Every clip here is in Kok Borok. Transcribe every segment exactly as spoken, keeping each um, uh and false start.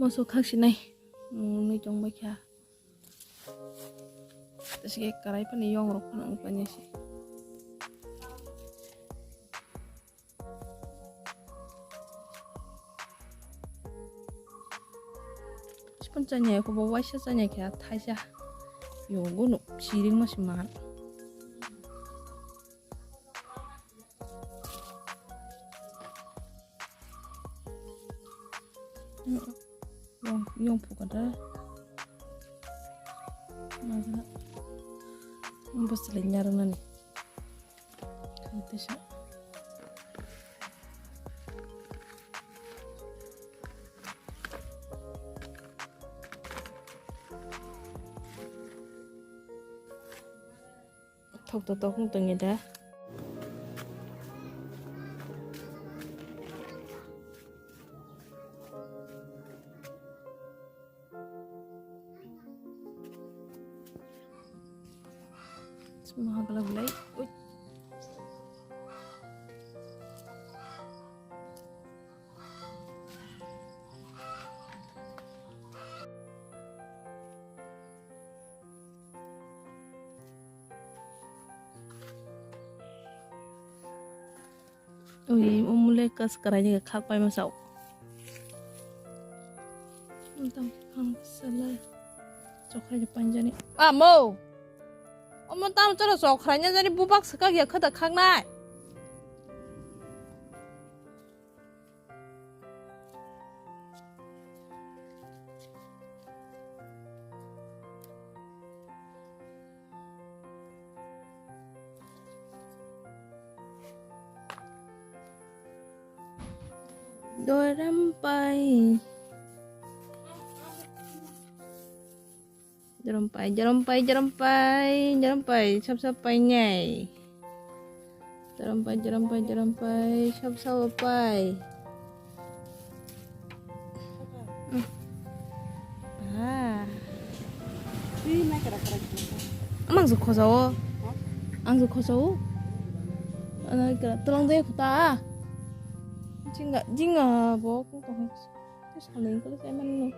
Moso khak sinai. Mwnwi tong bai kha. Tei se karai phano yong rok phano wng painai se. Sipon chanya ko bo waisa chanya khe thaisa. Yong gono siring ma se man. Yong, yong phuka da. Maja. Bwswlwi nyarwknani. Khaitisa. Thok to tok wng tongwi da. Sma hagla belai. Ui. Ui, umule kas karai ni khak pai masao. Tam khang sala. Chokhai de panjani. Amo. Omo tam choro chokhai nya jani bubak saka ya khada khak nai. Doram pai. Jorom pai, jorom pai, jorom pai, jorom pai, sap sap pai nai. Jorom pai, jorom pai, jorom pai, sap sap pai. Hmm. Ah. Amang se khojao. Ang se khojao. Ana kira tolong de khuta. Jinga, jinga bo kung tong. Salai kolo sai manu.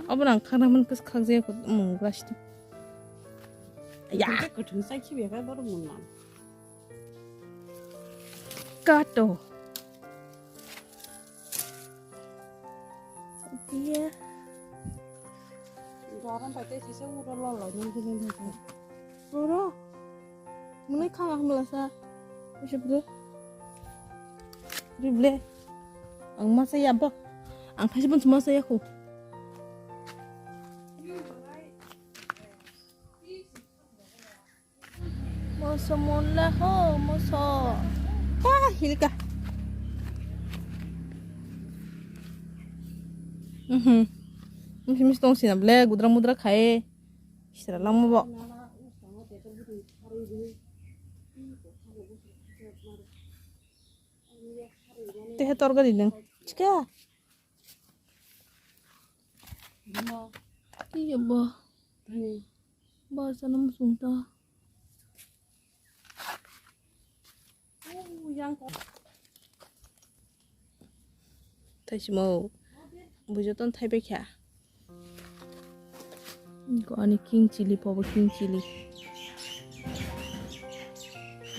Obo nang khana man kas khak jaya ko mung glass tu. Ya. Kutung sai khibi ka bor mun man. Kato. Dia. Garam pai te sisa uro lo lo nung kini nung. Uro. Mwnwi khang ang mlasa. Bisa bro. Rible. Ang masa ya bo. Ang thaisi pun masa ya ko. Moso monla ho moso. Ah, hilka. Mhm. Mis mis tong sina ble gudra mudra khae. Sira langma bo. Tehe torgari nang. Chika. Iya bo. Ba sana musung ta. Thaisimo. Bujo ton thaibai kha. Ko ani king chili pobo king chili.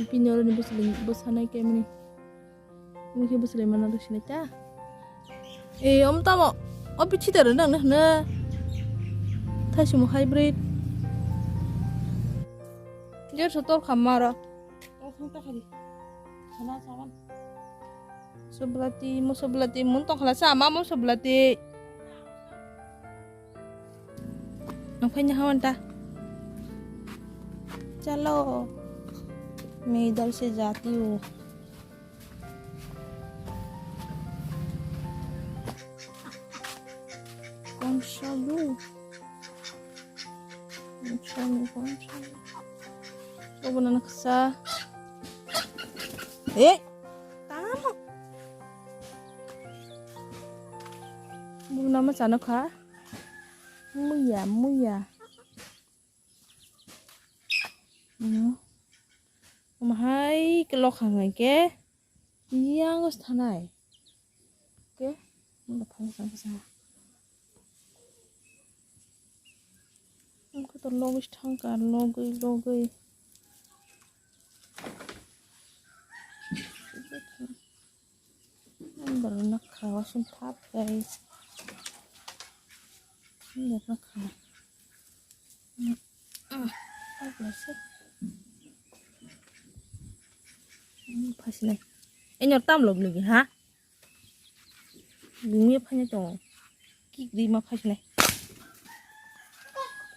Pini oro ni bwswlwi bwsanai kemani. Mui khe bwswlwi mana rw sinai ta. E om tamo. O bithi da rw nang na hwna. Thaisimo hybrid. Jer so tor khamma oro. Soblati, mo soblati, mun tong khala sa, ma mo soblati. Ang phai nya hawan ta. Chalo. Maidal se jati ho. Kongsa bu. Kongsa bu, kongsa bu. Obo nana ksa. Eh, tamo. Bu nama chano kha. Muya, muya. Hmm. Mahai ke lokha ngai ke. Yang os thanai. Ke. Mula phang sang sa. Logwi thangkha, logwi, logwi. Ang borok nakha, wasung thap, guys. Ang borok nakha. Thap, guys. Phasinai. Enyor tam log logi, ha? Bumya phanya tongo. Kik di ma phasinai.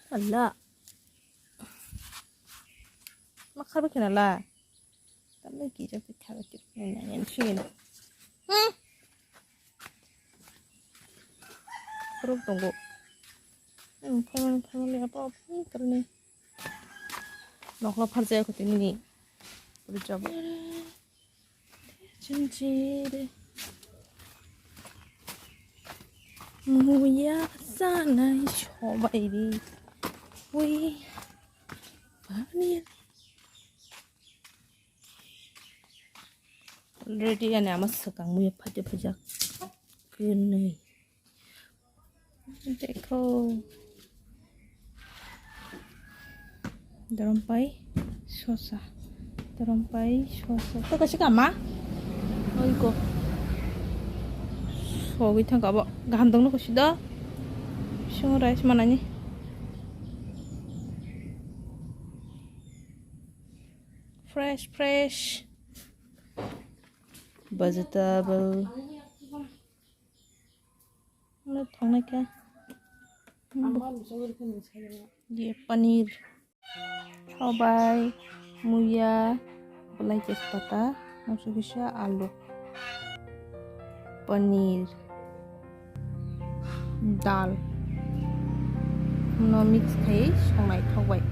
Allah. Ma kharba khena la. Tamle ki jok kharba tik nai nai sini. Hmm. Rok tongo. Hmm, phaimani, phaimani apa, hmm, karni. Nokla pharjaya kho tini ni. Puri jabo. Chinchiri. Muya sanai sobai ri. Ui. Pani. Already ani ama swkang muya phaja phaja. Kwnwi. Dekho. Dorompai sosa. Dorompai sosa. To kaisa kama? Oi ko. Sogwi thang abo. Gaham dong no kusi do. Sung rice manani. Fresh, fresh. Vegetable. Ano thongnai khe. Ye paneer. Sobai, muya, belai tejpata, mosok kisa, alu, paneer, dal. No mix khai songnai thok bai.